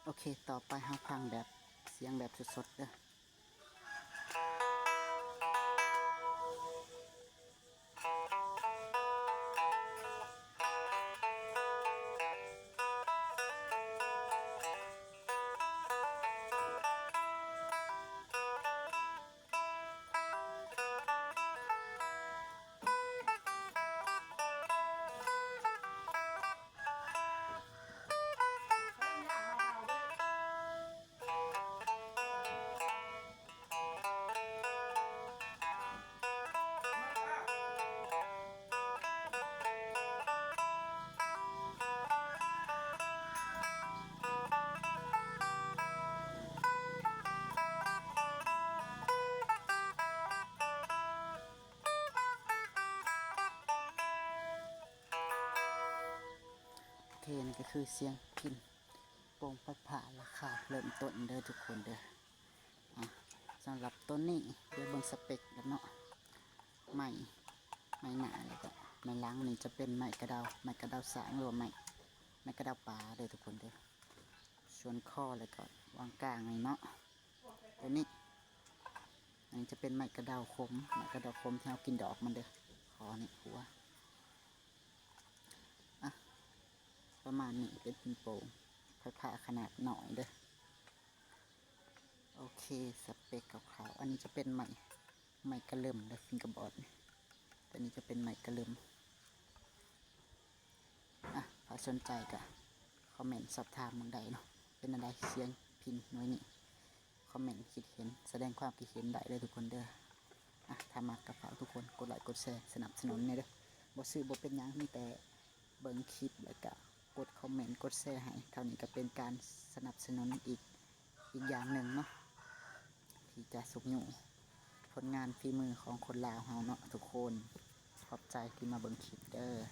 ໂອເຄ ຕໍ່ໄປເຮົາຟັງແບບ ສຽງແບບສົດໆເດີ. ໂອເຄ ນີ້ກໍຄືສຽງພິນໂປ່ງໄຟຟ້າລາຄາເລີ່ມຕົ້ນເດີທຸກຄົນເດີ. ອ່ະ ສຳລັບໂຕນີ້ ດຽວເບິ່ງສະເປັກກັນເນາະ. ໄມ້ ໄມ້ໜ້າ ແລ້ວກໍໄມ້ຫຼັງນີ້ຈະເປັນໄມ້ກະດາວ ໄມ້ກະດາວຊ້າງ ຫຼືວ່າໄມ້ ໄມ້ກະດາວປ່າເດີທຸກຄົນເດີ. ສ່ວນຄໍ ແລ້ວກໍວາງກາງນີ້ເນາະ ໂຕນີ້ ອັນນີ້ຈະເປັນໄມ້ກະດາວຂົມ ໄມ້ກະດາວຂົມທີ່ເຮົາກິນດອກມັນເດີ. ຄໍນີ້ຫົວ ອ່ະ ປະມານນີ້ ເປັນພິນໂປ່ງໄຟຟ້າຂະໜາດນ້ອຍເດີ. ໂອເຄ ສະເປັກຄ່າວໆ ອັນນີ້ຈະເປັນໄມ້ ໄມ້ກະເລິມເດີ ຟິງເກີບອດ ໂຕນີ້ຈະເປັນໄມ້ກະເລິມ. ອ່ະ ໃຜສົນໃຈກໍຄອມເມັນສອບຖາມເບິ່ງໄດ້ເນາະ. ເປັນແນວໃດສຽງພິນໜ່ວຍນີ້? ຄອມເມັນຄິດເຫັນ ສະແດງຄວາມຄິດເຫັນໄດ້ເດີທຸກຄົນເດີ. ອ່ະ ຖ້າມັກກໍຝາກທຸກຄົນກົດໄລກົດແຊສະໜັບສະໜູນແດ່ເດີ. ບໍ່ຊື້ບໍ່ເປັນຫຍັງ ມີແຕ່ເບິ່ງຄລິບ ແລ້ວກະກົດຄອມເມັນ ກົດແຊໃຫ້ ເທົ່ານີ້ກໍເປັນການສະໜັບສະໜູນອີກ ອີກຢ່າງໜຶ່ງເນາະ ທີ່ຈະຊຸກຍູ້ຜົນງານຝີມືຂອງຄົນລາວເຮົາເນາະທຸກຄົນ. ຂອບໃຈທີ່ມາເບິ່ງຄລິບເດີ.